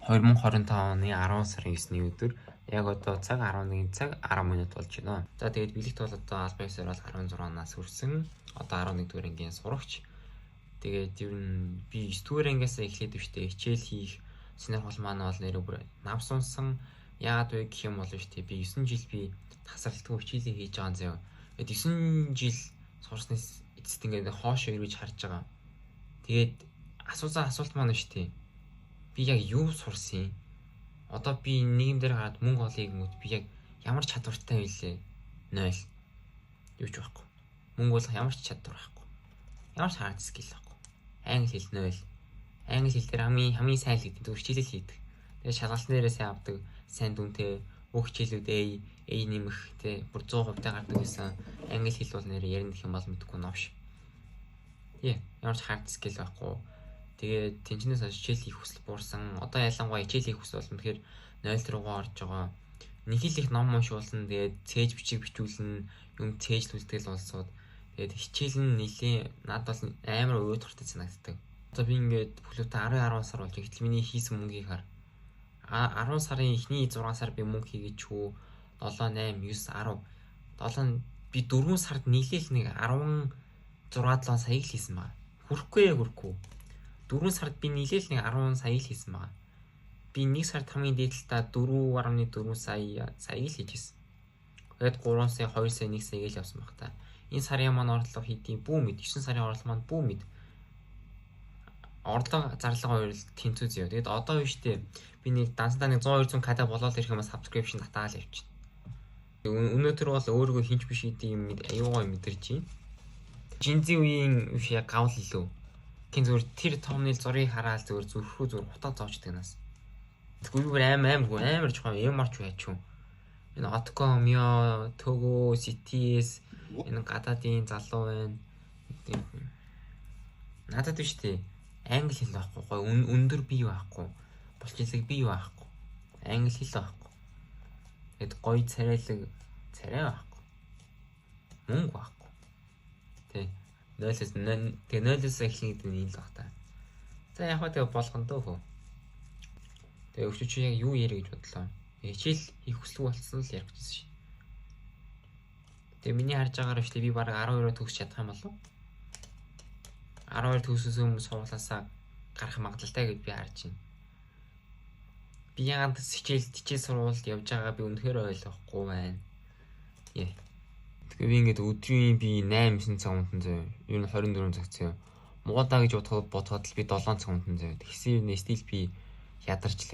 2025 оны 10 сарын 9-ний өдөр, яг одоо цаг 11 цаг 10 минут болж байна. За, тэгээд бэлэгт бол одоо албан ёсоор бол 16 нас хүрсэн. Одоо 11 дугаар ангийн сурагч. Тэгээд ер нь би 9 дугаар ангиас эхлээд биштэй хичээл хийх сонирхол маань бол нэрээ бүр навс унсан. Яагаад вэ гэх юм бол штэ би 9 жил би тасралтгүй хичээлээ хийж байгаа юм заяа. Тэгээд 9 жил сурснаас эцэст ингээд хоошоо эргэж харж байгаа. Тэгээд асуусан асуулт маань штэ. Би яг юу сурсан юм? Одоо би нийгэм дээр гараад мөнгө олъё гэмүүд би яг ямар чадвартай байлээ? 0. Юу ч байхгүй. Мөнгө олох ямар ч чадвар байхгүй. Ямар ч hard skill байхгүй. Англи хэл 0. Англи хэл дээр хамгийн хамгийн сайн л гэдэг зүгээр хичээлэл хийдэг. Тэгээд шалгалтын дээрээ сайн авдаг, сайн дүнтэй, бүх хичээлүүд A, A нэмэх тэ бүр 100% та гардаг байсан. Англи хэл бол нэрээ ярина гэх юм бол мэдэхгүй новш. Тий, ямар ч hard skill байхгүй. Тэгээд тэнчнээс хойш хичээл хийх хүсэл буурсан. Одоо ялангуяа хичээл хийх хүсэл бол үнэхээр 0 руугаа орж байгаа. Нэг л их ном уншуулсан. Тэгээд цээж бичиг бичүүлнэ, юм цээжлүүлдэг л болсод. Тэгээд хичээл нь нэлийн надад бол амар уйдгартай санагддаг. Одоо би ингээд бүхлөтэ 10 10 сар болж, гэтэл миний хийсэн мөнгийг хар. 10 сарын эхний 6 сар би мөнгө хийгээч үү, 7 8 9 10 7, би 4 сард нийлээл нэг 16 7 сая л хийсэн байгаа. Хүрхгүй яг хүрхгүй. 4 сард би нийлээл нэг 10 сая л хийсэн байгаа. Би 1 сард хамгийн дээд талдаа 4.4 сая сая л хийж ирсэн. Тэгээд 3 сая, 2 сая, 1 сая гэж явсан баг та. Энэ сарын маань орлого хийдیں бүү мэд. 9 сарын орлого маань бүү мэд. Орлого зарлага хоёр л тэнцүү зөө. Тэгээд одоо биш үү? Би нэг дансандаа нэг 100 200 када болоод ирэх юм ба subscription татаал явчихна. Өнөөдөр бол өөрийгөө хинч биш гэдэг юм аюугаа мэдэрч байна. Gen Z үеийн биш яг гавл илүү. Кин зүгээр тэр thumbnail зургийг хараад зүгээр зүрхрүү зүгээр хутаа зоочдаг нас. Тэгвэл би бүр аим аим амар жоохон юм арч байж юм. Энэ Отко, Мио, Того, CTS энэ гадаадын залуу байна. Надад биш тий. Англи хэл байхгүй, гоё өндөр бие байхгүй. Булчинлаг бие байхгүй. Англи хэл байхгүй. Тэгэд гоё царайлаг царай байхгүй. Мөнгө байхгүй. Тий. 0-оос тэгээ 0-оос эхлэн гэдэг нь энэ л баг та. За, яг хаа тэгээ болгоно дөө хөө. Тэгээ өчигдөр чи яг юу ярих гэж бодлоо. Хичээл хийх хүсэлгүй болсон л ярих гэжсэн шин. Тэгээ миний харж байгаагаар биш, би бараг 12-оо төгсч чадах юм болов уу? 12 төгсөөс өмнө сургуулаасаа гарах магадлалтай гэж би харж байна. Би яагаад хичээл хичээл сургуульд явж байгаа би үнэхээр ойлгохгүй байна. Яа. Тэгээ би ингээд өдрийн би 8 9 цаг унтан заяа. Ер нь 24 цаг заяа. Муудаа гэж бодоход л би 7 цаг унтан заяа. Тэгсэн юм still би ядарч.